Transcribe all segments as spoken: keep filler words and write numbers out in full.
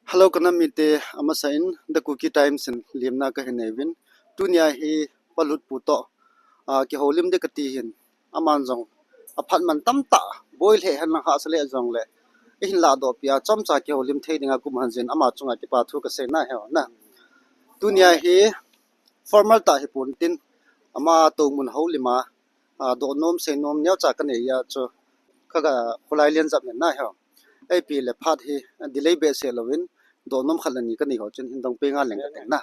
Hello, ka nam mite, amasa in The Kuki Times in limna kahin nei uvin. Tunia hi Palut pu toh, ah, kihoulim ding kati hin. Aman jong, aphatman tamtah, boi lheh hen lang hahsa leh jongleh, eihin lahdoh peh a, chomcha kihoulim thei dinga kaum hen jeh in, ama chunga kipa thu kasei nahi o na. Tunia hi formal tah hipon tin, ama tohmun houlim a, ah, dohnom, seinom, neocha kanei a chu, ka, ka, kholai lian jat nen nahi o. Ipi le phat hi, delay behseh louvin, dohnom khat le ni kanei ho chun hin dong peh ngal leng kate na.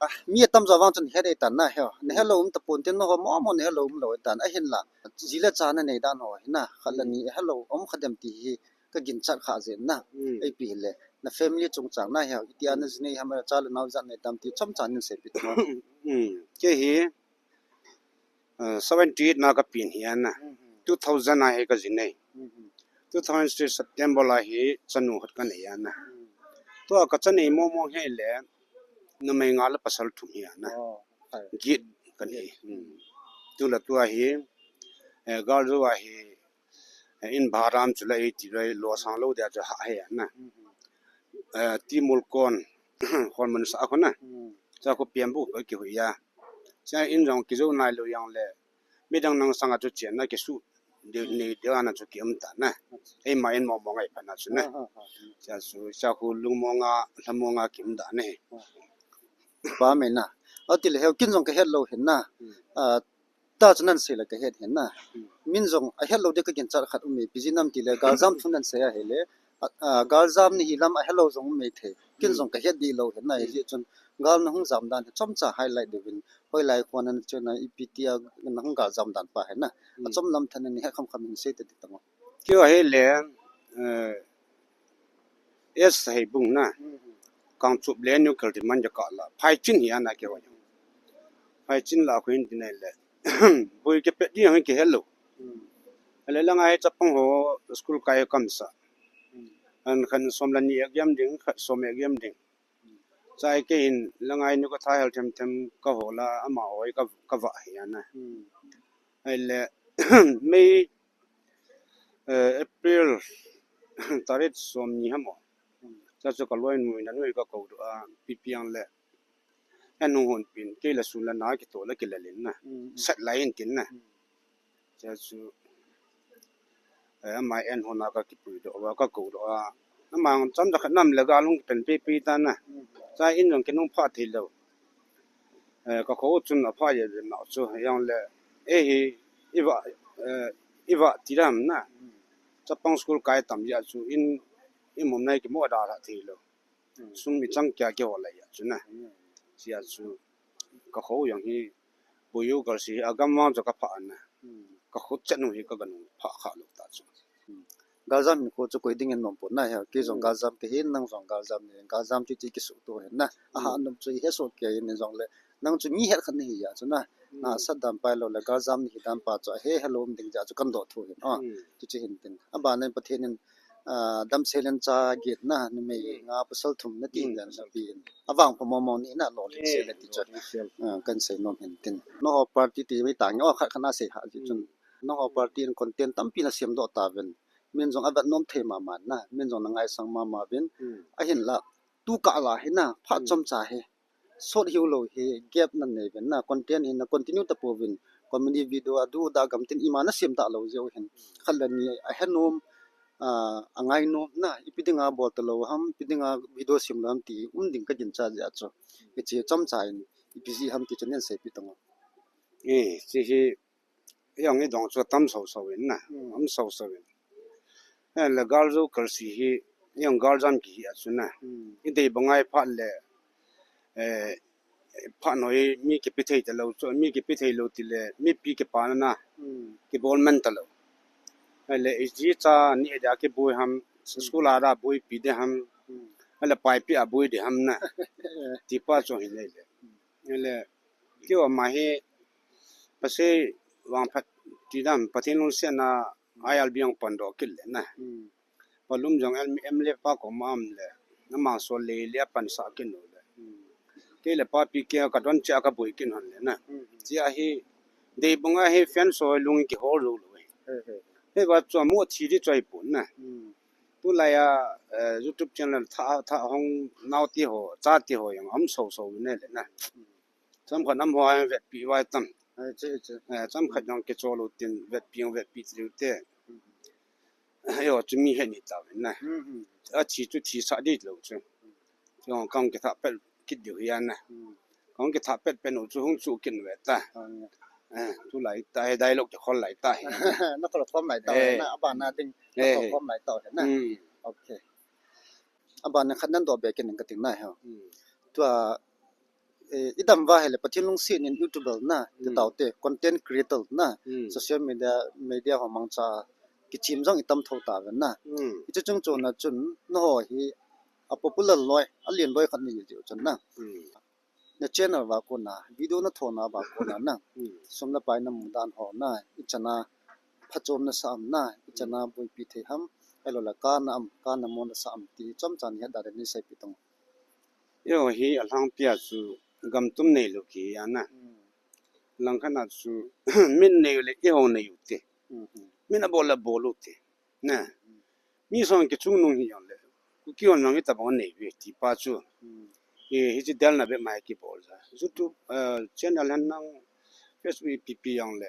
Ah, mi atamjo vang chun het ahitan nahi o. Nahet lou um tapon tin, nangho momo nahet lou um lou ahitan. Ahinlah, ji le cha nanei dan ho hi na, khat le ni ahet lou um kha dem ti hi kaginchat kha jeh in na. Hmm. Ipi le, na family chungchang nahi o. Itia na ji nei ham, cha le nao ijat nei tam ti chomcha nin seipeh tang o. Hmm. Kei hi, uh, seventy-eight na kapen hi a na. Mhm. Two thousand a hi kaji nei. Mhm. Two thousand three September a hi chanu khat kanei a na. Mhm. Tua kachanei momo hi le, numei nga le pasal thum hi a na. Oh, hai. Get kanei. Mhm. Tule tua hi, eh, gal jou a hi, eh, in bharam chu la ei ti roi lo sang lou dia chu ha he na. Mhm. Eh, Timul kon, hon man sa ko na. Mhm. Sa ko pian bu ko kihui a. Sa in jong kijou nai lou jong le, midang nang sanga chu chen na kisu de, ni de ana chu kium ta na. Eima in momo ngai pha na chu na. Ha, ha, ha. Sa chu, sa khu lungmong a, lhamong a kium da ne. Ha, ha. Pa me na. Ati le heu kin jong kahet lou hin na. Hmm. Ah, ta chu nan sei le kahet hin na. Hmm. Min jong ahet lou ding kaginchat khat um e, ipi jeh ham ti le, galjam thu nan sei a hi le, ah, ah, galjam ni hi lam ahet lou jong um e thei. Kin Hmm. jong kahet dih lou hin na, Hmm. hijeh chun gal nahung jam dan hi chomcha highlight ding in, hoilai khon nan chu na ipi tia nahung galjam dan pa hi na. Hmm. Achom lam tah in nahet khamkham hin sei ta ding tang o. Kei a hi le, eh, S Heibung na. Mhm. Kangchup le New Kaltiman ja ka la. Phaichin hi a na kei a. Phaichin la khu hin ti nei le. Boi kipeh ding hi kihet lou. Mhm. Ale langa hi chapang ho school kai kam sa. Mhm. An khan som le ni exam ding, khat som exam ding. Chai kei hin langa hi ni ko tha hel them them ka ho la ama hoi ka, ka va hi a na. Mhm. Ai le, May, eh, April, tarik som ni ham o. Hmm. Sa chu ka loi nui na nui ka kou doh a, pi piang le. En hung hon pin, kei le sun le na kitoh le kile lin na. Hmm, hmm. Sat lai hin tin na. Hmm. Sa chu, eh, ama en hon a ka kipui doh a, ka kou doh a. Ama cham da khat nam le ga lung pen pi pi ta na. Hmm. Sa in jong kinung pha thei lou. Eh, ka kho chun apha ye ve na chu, jong le, eh, hi, i va, eh, i va ti dam na. Chapang school kai tam ya chu, in, i mum nai ki mo da la thei lou. Sum mi chang kya ki ho la ya chu na. Sia chu, ka kho jong hi, bu yu kal si, a gam vang chu ka pha na. Ka kho chet nu hi ka ga nung pha kha lou ta chu. Galjam hinkho chu koi dingin nom pon na hi, kei jong Hmm. galjam kahin, nang jong galjam nahin, galjam chu ti kisuh to hin na. Aha Hmm. nom chu ihe soh kei in jong le, nang chu mi het khat nahi ya chu na. Hmm. Na sat dan pai lou le, galjam nahi dan pa chu ahe he lou um ding ja chu kan doh thu hin. Ah, Hmm. chu chu hin tin. Aban in Pathen in, ah, damsel in cha get na, numei Hmm. nga pasal thum na ti Hmm, dan pasal na pi in. Avang pha momo ni na lo le Eh, se le ti chu. lo le se. Ah, kan sei nom hin tin. Nangho party ti mai tang, oh, khat khat na sei ha ti chun. Hmm. Nangho party in content tampi na sem doh ta uvin. Min jong avet nom thei mama na, min jong na ngaisang mama uvin. Hmm. Ahin la, tu kah la hi na, phat Hmm. chomcha hi. Sot hiu lou hi, gap nan nei uvin na, content hi na continue ta pouvin. Comedy video a du da gam tin ima na sem ta lou jeh u hin. Khat le ni ahe nom, ah, angai nom na, ipi dinga bol ta lou ham, ipi dinga video sem lou ham ti um ding ka ginchat jeh a chu. Hiche chomcha in, ipi jeh ham ti chu nen seipeh tang o. Eh, hiche hi Jong i dong chu tam so so in na. Hmm. Am so so in. Eh, le gal jo kal si hi, jong gal jam ki hi a chu na. Hmm. I dei bang ai phat le, eh, phat noi mi ki pi thei ta lou chu, mi ki pi thei lou ti le, mi pi ki pa na na. Hmm. Ki bol man ta lou. Eh, le i ji cha ni da ki boi ham, Hmm. school a da boi pi de ham. Hmm. Eh, le pai pi a boi de ham na. Ti pa chu hi le le. Eh, le Kei ama hi, pasal vangphat ti dam, Pathen lungsetna, I R B ang pan doh kit le na. Hmm. Palum jong M L A pa koma um le, na mang so le le pan sa kit nu le. Hmm. Kei le papi kei ka don cha ka boi kit hon le na. Hmm. Chia hi, dei bang a hi fan so lung ki hol lo lo. He, he. He va chu mo thi di choi pun na. Hmm. tulai a, eh, YouTube channel tha, tha hong nau ti ho, cha ti ho jong um so so ne le na. Chomkhat nam ho a vetpi vai tam. Ai, che, che. Eh, chomkhat jong kichol u tin vetpi jong vetpi ti u te. Ayo, chu mi he ni ta ve na. Hmm, hmm. A thi chu thi sa di lo chu. Jong kong kitha pel kit diu hi a na. Hmm. Kong kitha pel pel u chu hung chu kin ve ta. Ah, ya. Eh, tulai ta he dialogue ke khol lai ta he. Na khol khom lai ta he na, aba na ding. Na khol khom lai ta he na. Hmm. Okay. Aba na khat nan do be kin ka ting na he. Hmm. Tua, eh, i dam va hile Pathen lungset in YouTuber na, ti tau te, content creator na, social media, media ho mangcha kichim jong i tam tho ta ve na. Hiche chung chon a chun, na ho hi a popular loi, a lien loi khat ni ji chun na. Na channel va kona, video na thona va kona na. Sum le pai na mu dan ho na, i chana phachom na sa am na, i chana boipi thei ham, ahilou le ka na am, ka na mo na sa am ti, chomcha ni he da ni sei pi tong. Eiho hi alhangpi a chu gam tum nei lou ki a na. Hmm. Langkhat a chu min nei u le eiho nei u te. Hmm, hmm. Min abol le bol u te. Na. Hmm. Mi song kichungnung hi jong le. Kuki hon jong hitabang nei ve ti pa chu. Hmm. E, hiche delna be mai kibol ja. YouTube, eh, channel hen lang Facebook ipi pi jong le.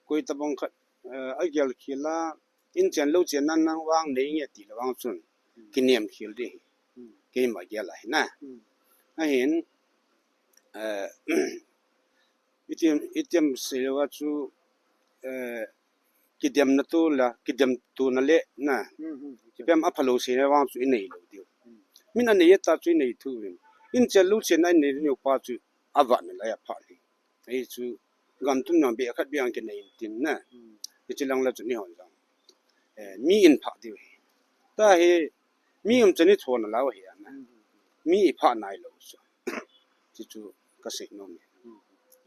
Koi tabang khat, eh, agel khel a in chen lou chen nan nang vang nei nge ti le vang chun. Hmm. Kinem khel di. Hmm. Keima gel ahi na. Hmm. Ahin, eh, itiem, itiem sei lou a chu, eh, kidemna tu la, kidem tu na le na. Hmm, hmm. Kipem a phalou sei na vang chu i nei lou diu. Hmm. Min a nei ta chu i nei thu vin. In chen lou chen a i nei ni pa chu a va na la ya pha ni. Ahi chu gam tum nang be khat be ang kinei tin na. Hmm. Hiche lang la chu ni hon jong. Eh, mi in pha diu hi. Ta hi mi um chani thona lau hi a na. Hmm. Mi i pha nai lou chu. Chu chu ka sei nom e. Hmm.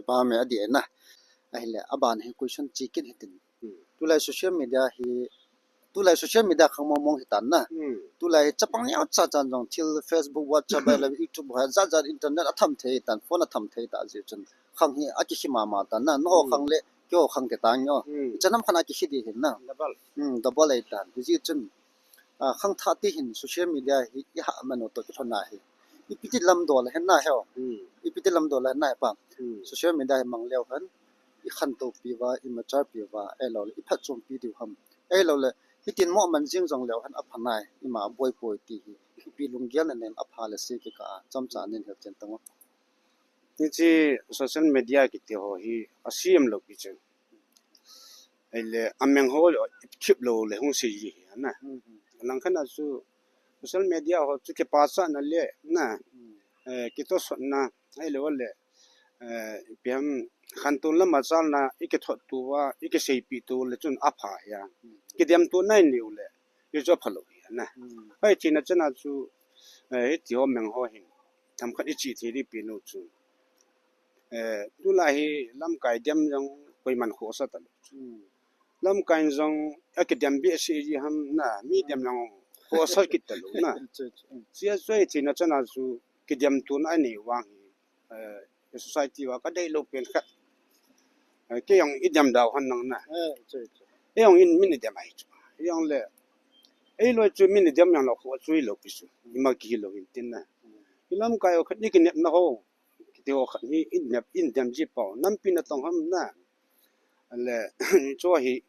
Pa me a di na. Ahile aban hi question chi kit hitin. Hmm. Tulai social media hi, tulai social media khang mong mong hitan na. Hmm. Tulai hi chapang neo cha chan jong thil Facebook, WhatsApp, ahilou le YouTube, ha, jat jat internet a tham thei tan, phone a tham thei ta ji chun. Khang hi a kihi mama tan na, no khang le, keiho khang ke tang yo. Hmm. Chanam khan a kihi di hin na. Double. Hmm, double ai tan. Di ji chun, ah, khang tha ti hin social media hi, i ha mano to ki thona hi. Ipi ti lam do le hen na heo. Hmm. Ipi ti lam do le hen na pa. Hmm. Social media hi mang leo hen. I khantou pi uva, i machal pi uva, ahilou le, i phatchom pi diu ham. Ahilou le, hitin mo man jing jong leo hen apha nai, ima boi poi ti hi. Ipi lunggel na nen apha le se kika a, chomcha nen hel chen tang o. Hiche social media kiti ho hi, a siam lou pi chen. Ahile, a meng ho le, khip lou le, hung sei ji hi, na. Hmm, hmm. Langkhat a chu, social media ho chu kipa cha na le, na. Hmm. Eh, kitosot na, ahilou le, eh, ipi ham khantou le machal na, i kithot tu uva, i kiseipi tu le chun apha ya. Hmm. Kidem tu nai niu le, i jo phalou ya na. Hmm. Hoi thina chana chu, eh, hiti ho meng ho hin. Themkhat i chi thei di pi nu chu. Eh, tulai hi lamkai dem jong koiman khosa ta lou chu. Hmm. Lamkai jong a kidem behseh ji ham na, mi dem jong khosa kit ta lou na. Chu, chu. Chia chu hoi thina chana chu kidem tu na nei vang hi. Eh, society va ka dei lou pen khat. Eh, kei jong i dem dau han nang na. Eh, chu, chu. Ei jong in min i dem ai chu. Ei jong le. Ei loi chu min i dem jong lou khu chu i lou pi chu. Ima kihi lou hin tin na. Hmm. I lamkai ho khat ni kinep na ho. Kiti ho khat ni in nep in dem ji pau. Nampi na tong ham na. Le, chu hi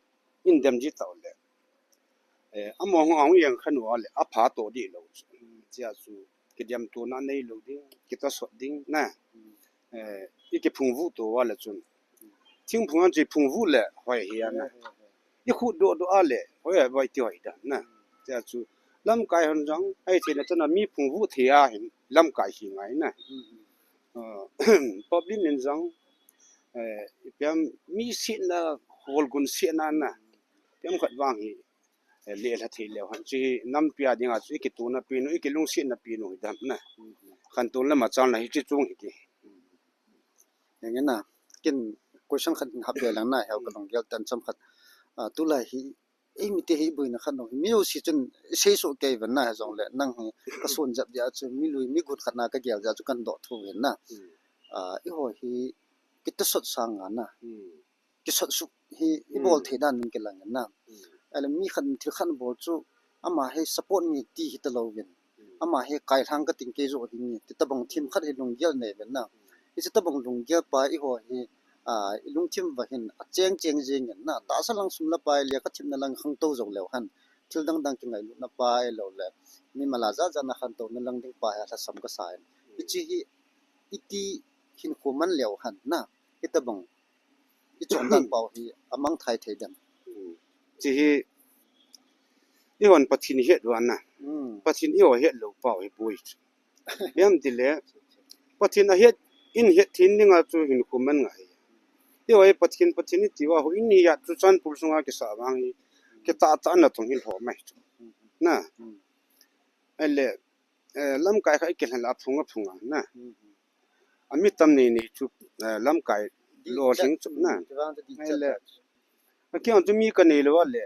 in dem ji tau le. Eh, amo hung ang yang khan u a le, apha to di lou. Chia chu, kidem tu na nei lou ding, kitosot ding, na. Eh, i kiphung vu to a le chun. Thingphung an chi phung vu le, hoi hi a na. I khu do do a le, hoi a vai ti hoi da, na. Chia chu, lamkai hon jong, ai thina chana mi phung vu thei a hin, lamkai hi ngai na. Eh, public in jong, eh, ipi ham mi sina, holgun sina na. Ipi ham khat vang hi, eh, le la thei leu hen. Chu hi nampi a dinga chu i kituna pi nu, i kilungsetna pi nu hi dam na. Khantou le machal na hi chi chung hi ti. Henge na, kin question khat hap be lang na, heo ka lunggel tan chomkhat. Ah, tulai hi, ei mite hi i boina khat no hi, mi u si chun, i sei so kei ven na, he jong le, nang hi, ka sun jap dia chu, mi lui, mi gun khat na ka gel dia chu, kan do thu ven na. Hmm. Ah, i ho hi, kitosot sang a na. Hmm. Kisot suk hi i bol thei dan ning kilang na. Hmm. Ahile mi khat thil khat bol chu ama hi support mi ti hi ta lo vin. Ama hi kai hlang ka ting kei zo ding ni, ti tabang thim khat hi lunggel nei vin na. Hiche tabang lunggel pa eiho hi, a, i lungthim va hin a cheng cheng jing in na. Tahsa lang sum la pai le ka thim na lang khang to zo leu han. Thil dang dang ki ngailut na pai lo le. Mi mala ja ja na khan to na lang ding pa hi a lhasam ka sa in. Hiche hi iti hin khu man leu han na. Hitabang i chondan pau hi a mangthai thei dem. Hiche hi eihon Pathen i het lou na. Hmm. Pathen eiho het lou pau hi boi chu. Hiam tile, Pathen a het, in het thei ding a chu hin khu man ngai. Eiho hi Pathen, Pathen i ti uva hou in hi a chu chan pul sunga kisa vang hi. Kitah tah na tong hi lho mai chu. Na. Hmm. Ahile, eh, lamkai kha i kilhen la phung a phung a, na. Hmm. A mi tam nei nei chu, eh, lamkai lo hing chu, na. Hmm. Ahile, a kiang chu mi ka nei lou a le,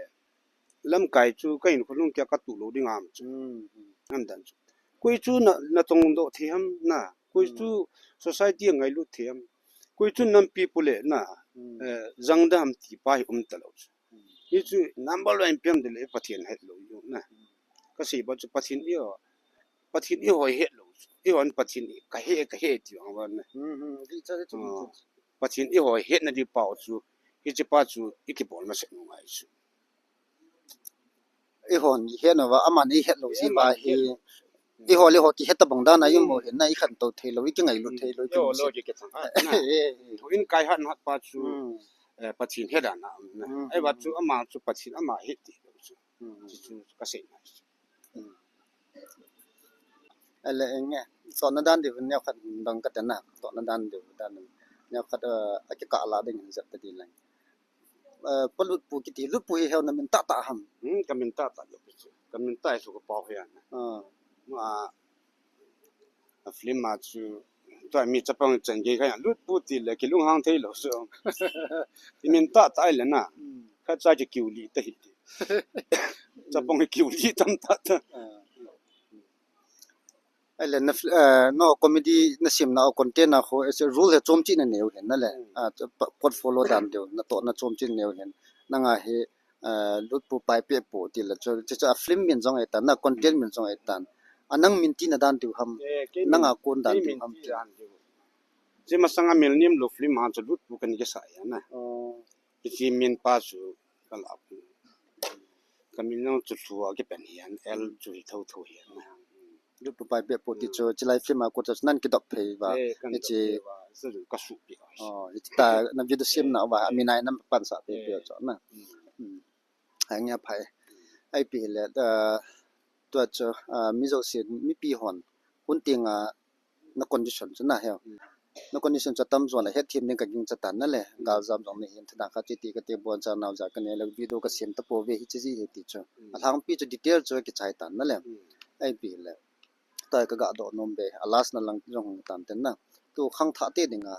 lamkai chu ka hinkho lhung kia ka tuh lou ding am chu. Hmm. Am dan chu. Koi chu na, na tong doh thei ham, na. Koi chu society a ngailut thei ham. Koi chu nampi pu le, na. Hmm. Eh, jang da ham ti pa hi um ta lou chu. Hichu number one pen dile Pathen het lou jong na. Ka sei ba chu Pathen eiho, Pathen eiho het lou chu. Eihon Pathen ka he, ka he ti ang ba na. Hmm, hmm. Pathen eiho het na di pau chu. Hiche pa chu i kibol masat ngai chu. Eihon i het na va, aman i het lou ji va hi. Eiho le eiho kihet tabang dan a i mu hin na, i khantou thei lou, i kingailut thei lou, i kimu thei lou. Thu in kai hat hat pa chu, eh, Pathen het dan a, na. Hmm. Ahivang chu ama chu Pathen ama het ti lou chu. Hmm. Chu chu ka sei na. Hmm. Ahile enge, tohna dan diu neo khat bang ka tena, tohna dan diu dan neo khat, eh, a kikah la ding hin jep ta di lang. Eh, pa Lutpu kiti, Lutpu hi heo na min tah tah ham? Hmm, ka min tah tah lou chu. Ka min tah hi chu ka pau hi ana. Ah. Ma, a film a chu, tua mi chapang chan gei kha Lutpu ti le kilunghang thei lou chu. I min tah tah le na. Hmm. Kha cha ki kiu li ta hi. Chapang kiu li tam tah tah. Ah. Ahile na fil-, eh, no comedy na simna a content a khu, eh, role hi chom chih na neo hin na le. Hmm. Ah, chu pa-, portfolio dan diu, na tohna chom chih na neo hin. Nanga hi, eh, Lutpu Paipehpu ti le chu, chu, chu a film min jong ahi tan, na content min jong ahi tan. A nang min tina dan diu ham, eh, kei nanga min, kon dan kei diu min ham ti ti. Dan diu. Chu masanga Milnim lou film a chu Lutpu kani kisa ya na. Oh. Hiche min pa chu ka la pu. Ka min jong chu lhua kipen hian, L chu hi tho tho hian na. Lutpu Paipehpu ti chu, chulai film a kon chu nan kidop phei va. Eh, kan dop phei va, chu ka suh pi. Oh, hiche ta na video simna va, a min a na pansah phei phei chu na. Hmm. Hmm. Henge phai. Ipi le, ah, tua chu, ah, mi jousen, mipi hon. Hun tenga na condition chu na heo. Hmm. Na condition chu atam jo le hetthem ding ka gingcha tan na le. Hmm. Galjam jong nei hin thadang khat chu ti ka ti bon cha nao ja ka nei le video ka sem ta pouve hiche ji hi ti chu. Hmm. Alhangpi chu detail chu kichai tan na le. Hmm. Ipi le. Tua ka ga doh nom ve. A last na lang jong hung tan ten na. Tu khangthah te dinga.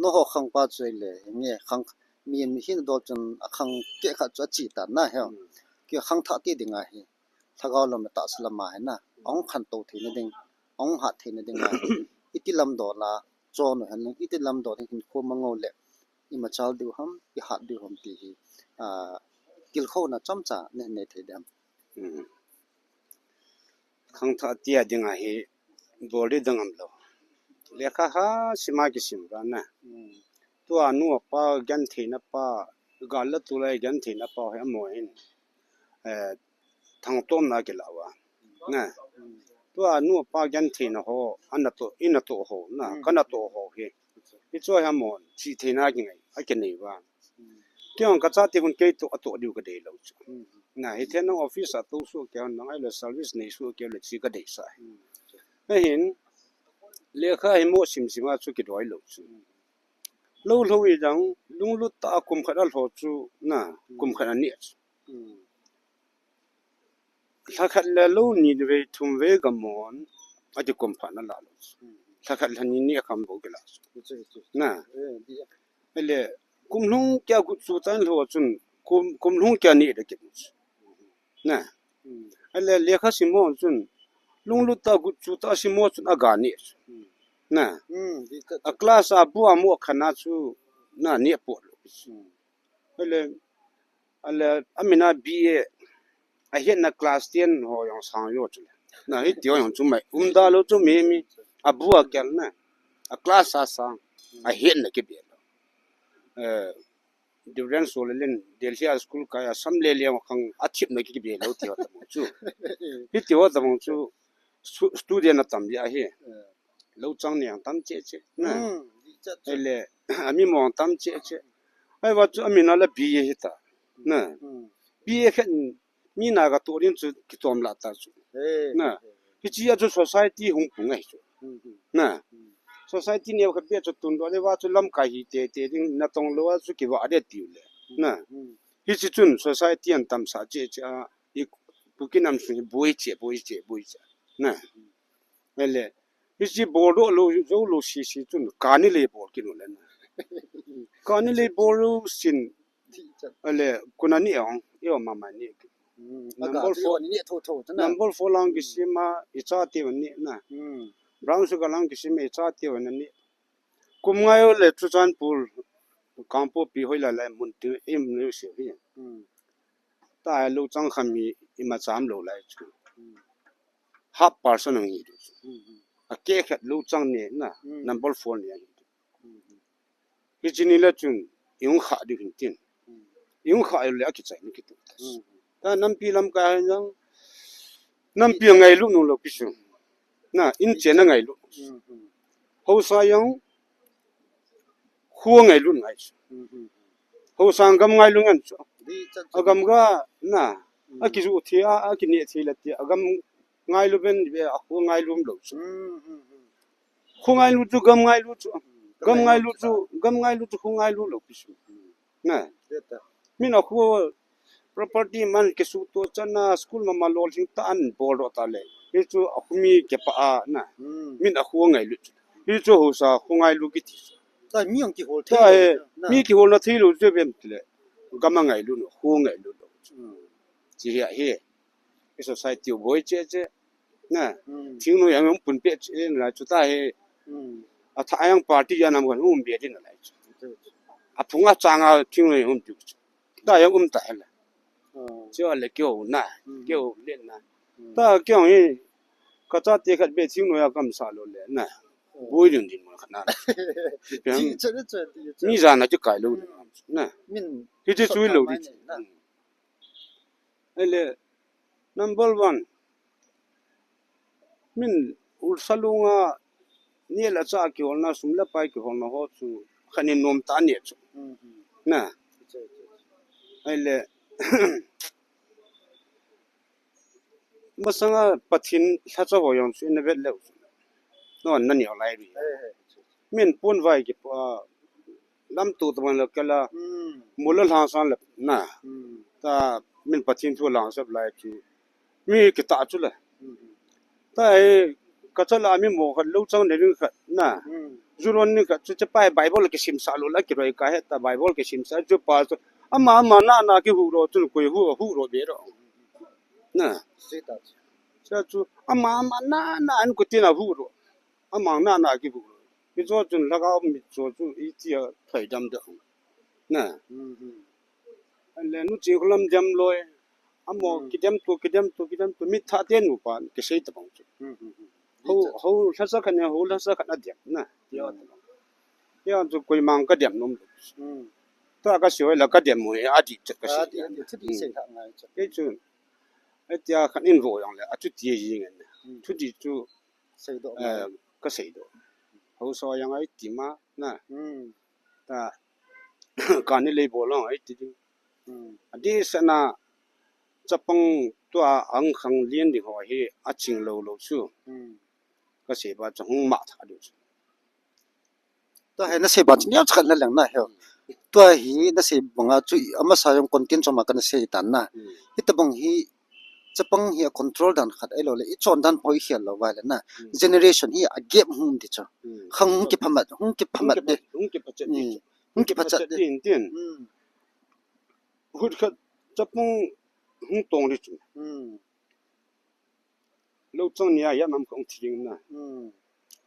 Nangho khang pa chu le nge khang mi, mi hin dol chun a khang keh khat chu achi tan na heo. Hmm. Kei khangthah te dinga hi. Lhagao lam le tahsa lam a hi na, ahung khantou theina ding, ahung hat theina ding a, iti lam dol a, chon u hen lang, iti lam dol ding hinkho mangou le, i machal diu ham, i hat diu ham ti hi, ah, tilkhouna chomcha nei, nei thei dem. Hmm. Khangthah tia ding a hi, bol ding dang um lou. Lekha ha sim a kisim va na. Hmm. Tua nu a pa gentheina pa, gal le tulai gentheina pa hi amaho hin, eh, thangtomna kilah uva. Na. Tua nu a pa gentheina ho, ana toh, ina toh ho, na, hmm, kana toh ho hi. Hichu hi amahon, chihtheina kingai, akinei uva. Hmm. Kei jong ka chate hon kei toh, atoh diu kadei lou chu. Hmm. Na, hithei nang office a tou soh kei hon, nang ahile service nei soh kei le chi kadei sa. Hmm. Ahin, lekha hi mo sim sim a chu kidoi lou chu. Hmm. Lou lhou i jang, lunglut tah a kum khat a lho chu, na, hmm, kum khat a neh chu. Hmm. Lha khat le lou ni vei thum vei gamon, ati kum phat na la lou chu. Hmm. Lha khat lha ni neh kham bou kila chu. Hichu, hichu. Na. Eh, di a. Ahile, kum lhung kia gut chu tan lho chun, kum, kum lhung kia neh da kimu chu. Na. Hmm. Ahile, lekha sim ho chun, lunglut tah gut chu tah sim ho chun aga neh chu. Hmm. Na. Hmm, di ka. A class a bu a mu a khan a chu, na, neh pot lou. Hmm. Ahile, ahile, amin a B A, ahetna class ten ho jong sang jo chu. Na hiti ho jong chu mai. Umda lou chu mi mi. Abu akel na. A class a sang. Ahetna kibe lou. Eh, Durian Solelen, Delhi a school kai a sam le le khang athipna kibe lou ti ho tabang chu. Hiti ho tabang chu stu-, student atam ya hi. Lou chang ni ang tam che che. Na. Hmm, di chat chat. Ele, ami mong tam che che. Ai va chu ami na la B A hita. Na. Hmm. B A khen mi na ka to din chu kitom la ta chu. Eh, na. Eh, eh. Hichi a chu society hung pu ngai chu. Hmm, hmm. Na. Hmm. Society neo khat be chu tun do le va chu lamkai hi te te ding na tong lou a chu kiva de tiu le. Hmm, na. Hmm. Hichi chun society an tam sa che che a i pu kinam su hi boi che, boi che, boi che. Na. Hmm. Ele, hichi bol do lou, zo lou si si chun, kani le bol kinu le na. Kani le bol lou sin, ele, kuna ni ong, eo mama ni. Hmm, number aga, four, ni tho tho, na. Number four lang kisima, icha ti ni na. Hmm. Brown sugar lang kisima, icha ti ni. Kum ngai le Churachandpur, Kangpokpi hoi la lai mun ti, im ni si hi. Hmm. Ta lou chang kham hi, ima cham lou lai chu. Hmm. Half percent ang hi. Hmm, hmm. A ke khat lou chang ni na, hmm, number four ni. Hmm, hmm. Hichi ni la chun, i hung kha di hin tin. Hmm. I hung kha le a kichai ni kitu. Hmm. Ta nampi lam ka hai jang, nampi a ngailu nu lou kisu. Na, in che na ngailu. Hmm, hmm. Hausa jang, khu ngailu ngai chu. Hmm, hmm. Hausa gam ngailu ngan chu. Di chat chat. A gam ga, na, hmm, a kisu thi a, a kini thi la ti, a gam ngailu ben be, a khu ngailu lou chu. Hmm, hmm, hmm. Khu ngailu chu, gam ngailu chu. Hmm. Gam ngailu chu, gam ngailu chu, khu ngailu lou kisu. Hmm. Na. Deta. Min a khu property man kisu to chan na school mama lol hing ta an bol ro ta le. Hichu a khu mi ke pa a na. Hmm. Min a khu ngailu chu. Hichu Hausa khu ngailu kiti. Ta mi ang kihol ta thei he, na. Mi kihol na thei lou chu ben le. Gam a ngailu no, khu ngailu lou. Hmm. Chi hi a hi. Ka society u boi che che. Na. Hmm. Thingnoi a um pun pe che na chu ta he. Hmm. A tha yang party ya nam kan um be din lai chu. Chu, chu. A phung a chang a thingnoi um chu. Ta yang um ta he la. Oh. Chu le kyo na. Hmm. Kyo le na. Hmm. Ta kyo hi. Ka chate khat be thingnoi a kam sa lou le na. Oh. Boi din din ma khat na. Chi che che che. Mi ja na chu kai lou na. Min. Hi che chu lou di. Na. Hmm. Ele, number one, min ulsa lunga ni la cha kiholna, sum la pai kiholna ho chu khanin nom ta ni chu. Hmm, hmm. Na. Chu, chu. Ele, masanga Pathen lhacha ho jong chu ina vet leu chu. No, na ni lai ri. He, he. Min pon vai ki pa, lam tu ta man la kala. Hmm. Mula lhang san la na. Hmm. Ta min Pathen thu lang sap lai chu. Mi kita chu la. Hmm. Ta he ka cha la mi mo khat lou chang ne ring khat na. Hmm. Juron ni khat chu che pai Bible kisim sa lou la kiroi ka he ta Bible kisim sa chu pa chu. Ama ama na na kihu ro chu koi hu hu ro be ro. Na. Sita chu. Sa chu ama ama na na an ko tina hu ro. Amang na na kibu. Kicho chun lhagao mitcho chu iti a phaidam de. Na. Hmm, hmm. An le nu chi khulam dem loi. Amo, hmm, kidem tu, kidem tu, kidem tu. Mit tha te nu pa kisei ta bang chu. Hmm, hmm, hmm. Ho, ho lhasa khat ne, ho lhasa khat na dem na. Tia ta bang. Tia chu koi mang ka dem nom. Hmm. Ta ka sioi la ka dem mo a di chat ka si. A di, a di, chu di sei tha ngai chu. Kei chu. Ai tia khan in vo jong le, a chu ti ji ngen. Hmm. Chu di chu. Seidoh, eh, ngai. Ka seidoh. Hausa jang ai ti ma, na. Hmm. Ta, kani lei bol long ai ti ding. Hmm. A di sa na, chapang tua ang khang lien ding ho hi, a ching lou lou chu. Hmm. Ka sei ba chu hung ma tha ding chu. Tua hi na sei bang chu niam cha khat na leng na he. Tua hi na sei banga chu amasa jong content chom a kana sei tan na. Hmm. Hitabang hi chapang hi a control dan khat ahilou le i chon dan poi hial lou vai le na. Hmm. Generation hi a gap hung um ti chu. Hmm. Khang hung kiphamat, hung kiphamat de. Hung kipha-, hung kipha-, hung kipha-, hung kiphamat de. Tin, tin. Hmm. Hut khat chapang hung tong di chu. Hmm. Lou chang ni a, ya nam kong thing na. Hmm.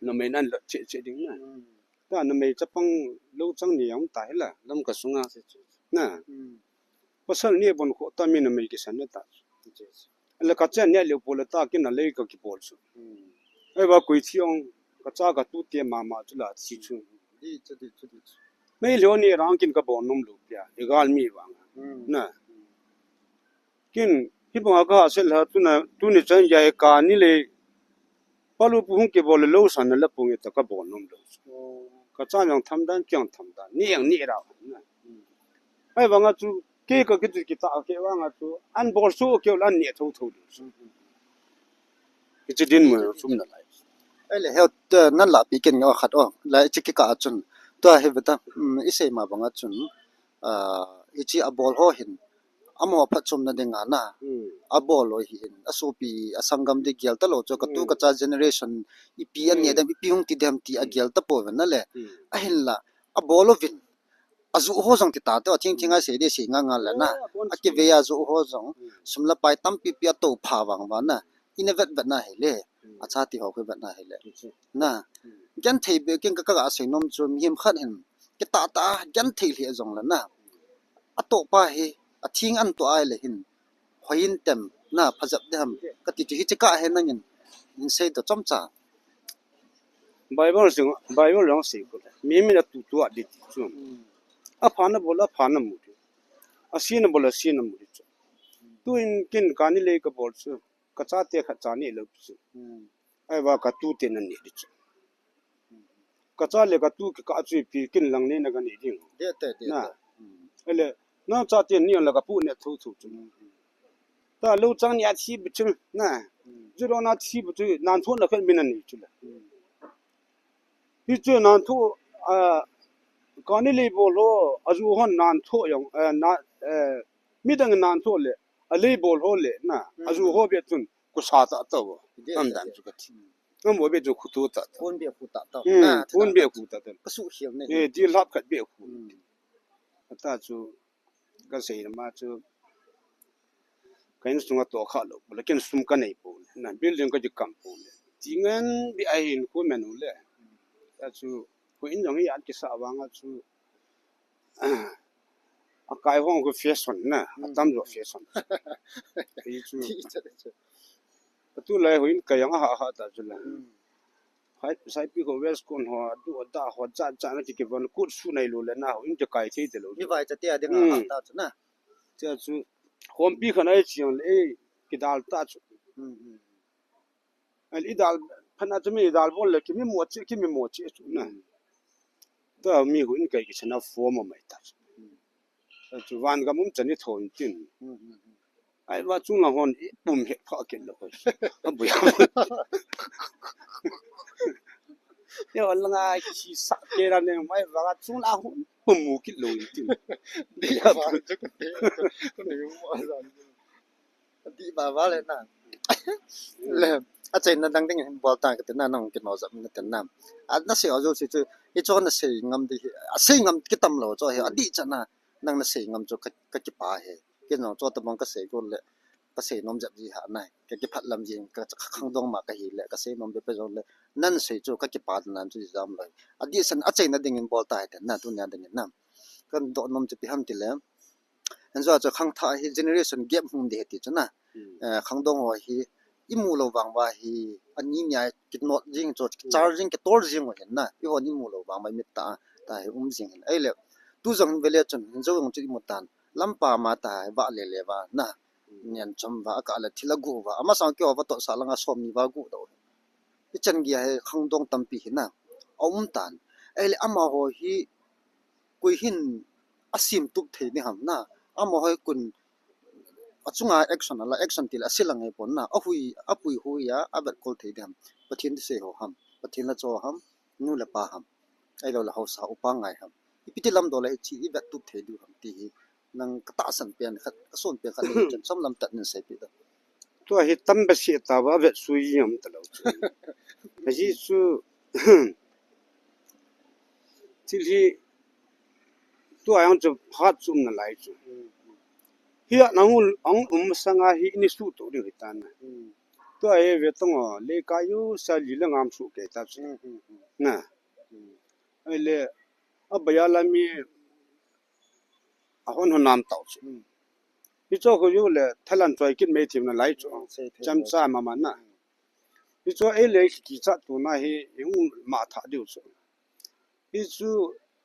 Numei nan lo che che ding na. Hmm. Ta numei chapang lou chang ni a um ta hi la, lam ka sunga. Che, che, che. Na. Hmm. Pasal ni bon kho ta mi numei kisan na ta. Leh ka chen ne leo pole ta kin a lei ka kibol chu. Ei va koi thi ong ka cha ka tute mama chu la thi chu. Di chu, di chu, di chu. Mei leo ni rang kin ka bol nom lou pia. I gal mi vang. Na. Kin, hi banga ka ha sel ha, tuna, tuni chan ya he ka ni le, palu pu hung kibol le lou san na la pu nge ta ka bol nom lou. Ka cha yang tham dan, kiang tham dan, ni yang ni ra. Ai vanga chu, ke ka kitu kita ke vanga chu, an bol su ke lan ni tho tho. Kichi din mo sum na lai. Ei le, heu, te, nan la pi ken nga khat o, lai chi ki ka chun. Tua he beta, mm, i sei ma banga chun, ah, i chi a bol ho hin, amo phatchomna dinga na. A bol lo hi hin, a sopi, a sanggam di gel ta lo chu, ka tu ka cha generation, ipi an ne dem, ipi hung ti dem ti a gel ta po ve na le. A hin la, a bol lo vin, a ju ho jong ti ta te, a thing thing a sei de sei nga nga le na. A ki ve a ju ho jong, sum la pai tampi pi a to pha vang va na. I na vet vet na he le, a cha ti ho ki vet na he le. Na, gen thei be ken ka ka sei nom chu, mi him khat hin, ki ta ta, gen thei le jong le na. A to pa hi, a thing an to ai le hin, hoi in tem, na, phajap de ham, ka ti chu hi chi ka he nangin, in sei to chom cha. Bible sing, Bible long sei ko. Mi mi na tu tu a di ti chu. A pha na bol, a pha na mu di. A si na bol, a si na mu di chu. Tu in kin ka ni le ka bol chu. Ka cha te khat cha ni lo chu. Ai va ka tu te na ni di chu. Ka cha le ka tu ki ka chu pi kin lang ni na ka ni ding. De te, de te. Ele, na cha te ni la ka pu ne thu thu chu. Ta lo chang ni a thi bu chu na. Ju lo na thi bu chu nan thu na khen min ni chu la. Hi chu nan thu, a, ka ni le bol ho, a ju hon nan thu yong, a, na, a, mi dang nan thu le, a le bol ho le na, a ju ho be tun, ku sa ta ta bo. Am dan chu ka thi. Am bo be chu khu tu ta ta. Kun be khu ta ta. Hmm, na, kun be khu ta ta. Ka su hial ne. Eh, di lap khat be khu. Ta chu, ka sei ma chu, ka in sunga to kha lo, la ken sum ka nei po, na building ka ji kam po. Ti ngen bi a hin khu men u le. Ta chu, khu in jong hi an ki sa vang a chu, a kai hong khu fashion na, a tam jo fashion. Hi chu. Ka tu lai hu in ka yang a ha ha ta chu la. Hai, sai pi ko West Coast ho, du da ho, cha cha na ki ki von kut su nai lo le na ho, in ki kai thei te lo. Mi vai cha te a ding a ha ta chu na. Cha chu, hom pi khan ai chiang le, eh, ki dal ta chu. Ai, i dal, phan a chu mi dal bol le, ki mi mo chi, ki mi mo chi chu na. Ta mi hu in kai ki chana fo ma mai ta chu. Chu van gam um chan i thon tin. Ai va chung la hon i pum he pha ken lo. A bu ya. Yo la nga ki sa ke ra ne mai va chung la hon pum mu ki lo tin. Di ya. Di ba ba le na. Le, a chaina dang ding hin bol ta ka te na nang ki no jam na te na. A na sei o jo si chu, i cho na sei ngam di hi, a sei ngam ki tam lo cho hi, a di cha na, nang na sei ngam chu ka, ka ki pa he. Ki no cho ta bang ka sei go le, ka sei nom jap ji ha na, ka ki phat lam ji, ka, ka khang dong ma ka hi le, ka sei nom be pe jo le, nan sei chu ka ki pa nan chu jam lo. A di san a chaina ding hin bol ta he te na, tu nia ding hin na. Kan do nom chu pi ham ti le. An jo chu khang tha hi generation gap hung de ti chu na. Eh, khang dong ho hi i mu lo vang va hi ani nia ki not jing chu charging ki tor jing ho hin na. I hon i mu lo vang va mit ta ta hi um jing hin. Ai le tu jong hin vele chun hin jo jong chu i mu tan. Lampa ma ta hi va le le va na. Nian chom va a ka le thil a gu va. Ama sang ki ho va to sa langa som ni va gu do. I chan gi a hi khang dong tampi hi na. A um tan. Ai le ama ho hi koi hin a sim tup thei ni ham na. Ama hoi kun a chunga action ala action til a silang e pon na. A hui, a pui hui a, a vet kol thei ni ham. Pathen ti sei ho ham. Pathen la cho ham. Nu le pa ham. Ai lo la hausa upa ngai ham. I pi ti lam do la i chi i vet tup thei du ham ti hi. Nang ka tahsan pen khat, ka son pen khat, chan chom lam tat nin sei pi da. Tua hi tam ba si ta ba vet sui yam ta lo chu. Ka ji chu, thil hi, tua yang chu phat chu um na lai chu. Hi a nang ul, ang um sanga hi ni su to ding hi ta na. Tua hi ve tong o, le ka yu sa li la ngam su ke ta chu. Na. Ai le, a ba ya la mi, a hon hon nam tau chu. Hichu khu jong le thalan choi kit mai thim nalai chu. Sei thei cham lo. Cha mama na. Hichu ei le kichat tuna hi i hung ma tha diu chu. Hichu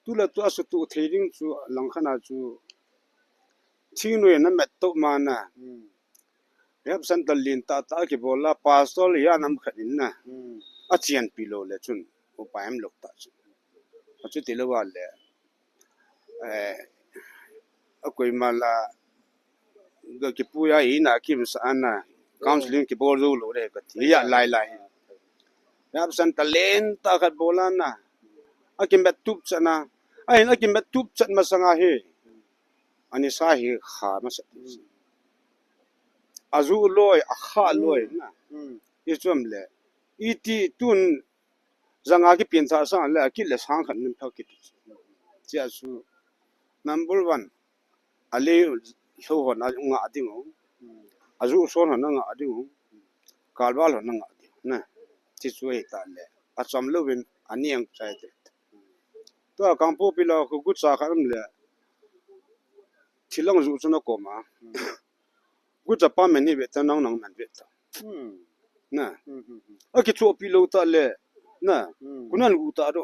tu le tu a sutu thei ding chu langkhat a chu thingnoi na met to ma na. Hmm. Rehab center lentah tah a kibol a, pastor hi anam khat in na. Hmm. A chianpi lou le chun upai um lou ta chu. Achuti lou a le, eh, a koima la ga kipui a ina kimsa ana, counseling kibol jou lou le kati a lai lai. Rehab center lentah khat bol a na. A kimet tup chan a. Ahin a kimet tup chan masang a hi. Ani sa hi kha masa. A ju loi, a kha loi na. Hmm. I chuam le. I ti tun janga kipin tha sang le, a kit le sang khat nin thau kit. Chia chu number one. A le lou hon a nga ding u. A ju son hon a nga ding u. Kalval hon a nga ding u. Na. Ti chu ei ta le. A cham lou vin a niang chai te. Tua Kangpokpi la khu gucha khat um le. Thilang ju chu na koma. Gucha pa men hi ve ta nang nang men ve ta. Hmm. Na. Hmm, hmm, hmm. A kichopi lou ta le. Na. Hmm. Kunan gu ta do.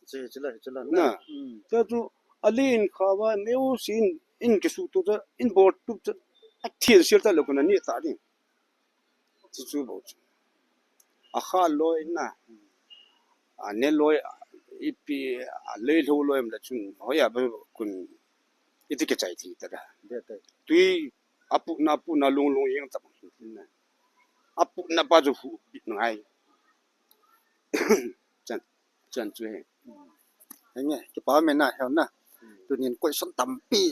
Che, che la, che la. Na. Hmm. Ta chu a le in kha va neu sin in kisu tu ta in bol tu ta. A thien sil ta le kunan ni ta ding. Chu chu bo chu. A kha loi na. A ne loi, ipi, a lei lou loi em la chun. Hoiya ba kun iti kichai thi ta da. Tui a pu na, pu na lung lung yeng ta bang. A pu na pa chu hu bit ngai. Chan, chan chu he. Henge, kipa me na, he na. Hmm. Tunin question tampi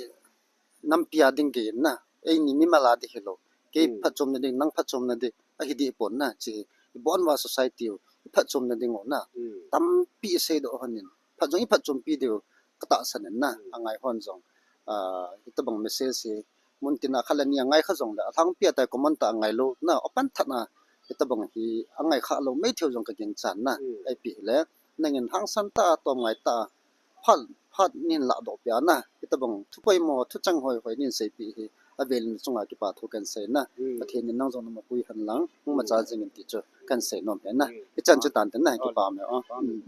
nampi a ding gei na. Eini mimal a ding hilou. Kei, hmm, phatchomna ding, nang phatchomna ding. Ahi ding pon na, chi. Ibon va society u, iphatchomna ding u na. Hmm. Tampi isei doh hon in. Phatchom, iphatchompi diu katahsan in na. Hmm. Angai hon jong. Ah, hitabang message hi. Mun tina khat le ni angai kha jong le. Alhangpi a tai comment tah angai lou na. Open tah na. Hitabang hi angai kha lou mai thei u jong kaging chan na. Hmm. Ipi le. Nangin hangsan tah, tom ngai tah, phat, phat nin ladoh pia na, hitabang thu poimo, thu chang hoi hoi nin seipi hi, avel in chunga kipa thu kan sei na, hmm, Pathen in nang jong nama pui hen lang, hung, hmm, macha jing in ti chu kan sei nom he na, hmm, hichan chu tan ten na, kipa me o. Hmm.